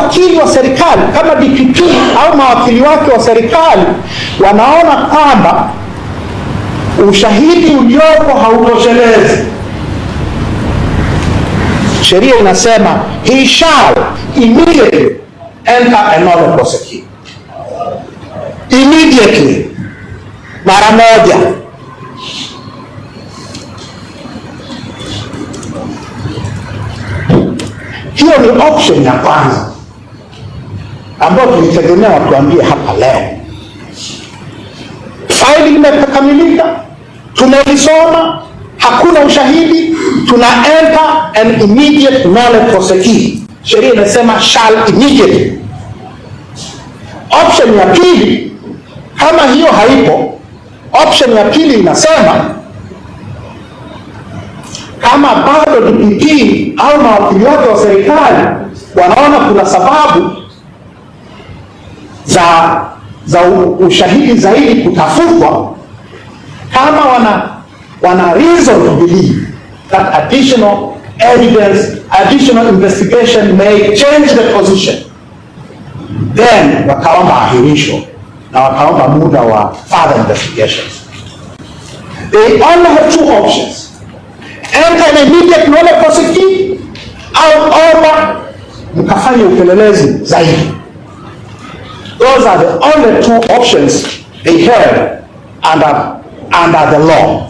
wakili wa serikali, kama DPP au mawakili wake wa serikali wanaona kwamba ushahidi uliopo hautoshelezi, sheria inasema he shall immediately enter a nolle prosequi. Immediately, mara moja. Hiyo ni option ya kwanza ambayo tulitegemea watuambie hapa leo. Faili limekamilika, tumelisoma, hakuna ushahidi, tuna enter an immediate nolle prosequi. Sheria inasema shall immediately. Option ya pili, kama hiyo haipo, option ya pili inasema kama bado DPP au mawakili wake wa serikali wanaona kuna sababu za ushahidi zaidi kutafutwa, kama wana reason to believe that additional evidence, additional investigation may change the position, then wakaomba ahirisho na wakaomba muda wa further investigations. They only have two options: enter an immediate nolle prosequi au omba mkafanye upelelezi zaidi. Those are the only two options they have under the law.